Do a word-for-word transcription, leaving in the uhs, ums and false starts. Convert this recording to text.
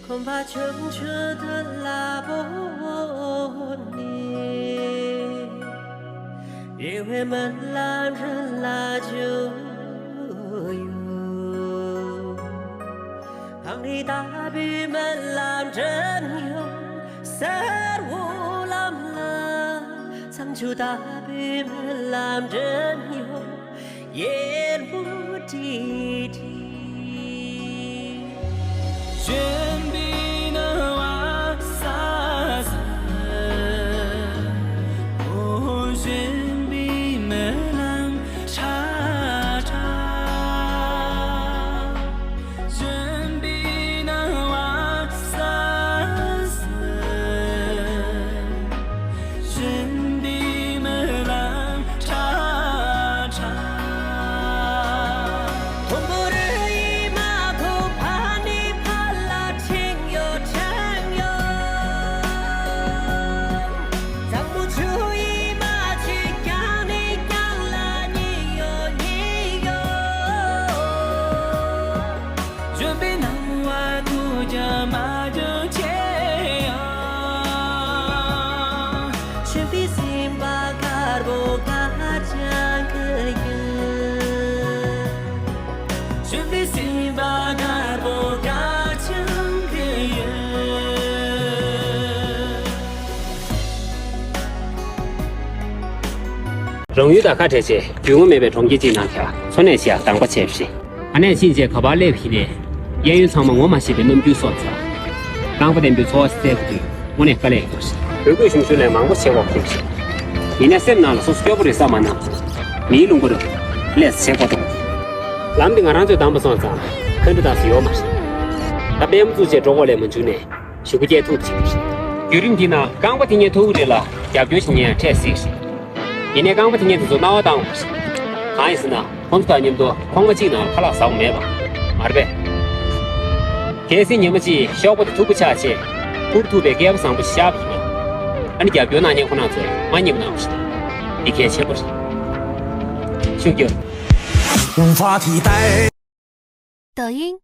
ཁོམ་པ་ཆུང་ཆུང་དུ་ལ་བོ་ནི། རེ་བའི་རྨི་ལམ་རི་ལ་འཇུག་ཡོད། གངས་རི་ལྟ་བུའི་རྨི་ལམ་འདྲེན་ཡོད། སེར་བོ་ལམ་ལ། མཚམས་ཆུ་ལྟ་བུའི་རྨི་ལམ་འདྲེན་ཡོད། ཡེར་མོ་ཏི་ཏི། ཞོན་པའི་ནུ་བ་ས་ས། ཨོ་ཞོན་པའི་རྨི་ལམ་ཁྲ་ཁྲ། ཞོན་པའི་ནུ་བ་ས་ས། ཞོན་པའི་རྨི་ལམ་ཁྲ་ཁྲ། དུམ་བུ་རེ་ཡིས་མ་གོས་ཕ་ནས་ཕ་ལ་འཁྲིད་ཡོད་འཁྲིད་ཡོད། གཙང་པོ་ཆུ་ཡིས་མ་གཅིག་རྒྱང་ནས་རྒྱང་ལ་ཉེ་ཡོད་ཉེ་ཡོད། ཞོན་པའི་སྣང་བ་ཐུགས་ཀྱང་མ་བྱུང་ཆེ་ཡང་། ཞོན་པའི་སེམས་པ་དཀར་པོ་དཀར་ཅན་གྱི་ཡུལ། ཞོན་པའི་སེམས་པ་དཀར་པོ་དཀར་ཅན་གྱི་ཡུལ། རང་ཡུལ་དང་ཁ་བྲལ་བྱས་རྒྱུས་མངའ་མེད་པའི་གྲོང་ཁྱེར་གཅིག་ནང་ཁྱབ་འཚོ་གནས་བྱེད་ཡག་དང་པོ་བྱས་པ་རེད། ཨ་ནེ་ཕྱིན་ཆད་ག་པར་སླེབས་ཡིན་ནའི། གཡས་གཡོན་ཚང་མ་ངོ་མ་ཤེས་པའི་རྣམ་འགྱུར་སོགས་ཚོར། རྐང་པ་ལྡེམ་པོའི་འཚོ་བ་བསྩལ་དགོས་དུས་དངོས་གནས་དཀའ་ལས་ཡོད་རེད། བོད་སྐད་ཞུམ་ཞུམ་ལས་མང་པོ་བྱེད་དགོས་ཐུག་རེད། ཡིན་ནའི་སེམས་ནང་ལ་སོ་སོ་སྐྱོ་པོ་རེད་བསམ་མ་གནང་། མིའི་ལུང་པ་རུ་ལས་བྱེད་དགོས་འདུག་ལམ་འདི་ང་རང་ཚོས་བདམས་པ་སོང་ཙང་ཁ་འདྲི་ད་སུ་ཡོད་མ་རེད། ད་པད་མ་བཙུགས་བྱས་འགྲོ་དགོས་ལས་མ་བྱུང་ནས། ཞུ་སྐུལ་སྐྱེལ་ཐུབ་ཅིག་རེད། བརྒྱུད་རིམ་འདི་ན་རྐང་པ་དེ་གཉིས་ཐོག་རེ་ལ་རྒྱབ་སྐྱོར་ཞིག་ཉན་ཡང་འཕྲད་སྲིད་རེད། ཡིན་ནའི་རྐང་པ་དེ་གཉིས་དེ་ཚོ་སྣང་བ་བཏང་བ་རེད། གང་ཡིན་ཟེར་ན་ཁོང་ཚོ་དང་མཉམ་དུ་ཁོག་མ་གཅིག་ནང་ལ་ཁ་ལག་ཟ་བ་མེད་པ། མ་རེད་པས། གལ་སྲིད་ཉི་མ་གཅིག་གཤོག་པ་དེ་མཐུག་པོ་ཆགས་བྱས་འཕུར་ཐུབ་པའི་སྐལ་བ་བཟང་པོ་ཞིག་ཤར་བ་ཡིན་ན། ཨ་ནི་རྒྱབ་སྐྱོར་གནང་མཁན་ཁོ་རང་ཚོས་མ་ཉེས་པ་གནང་བ་རེད། འདི་གལ་ཆེན་པོ་རེད། ཤུགས་རྒྱོབ། 抖音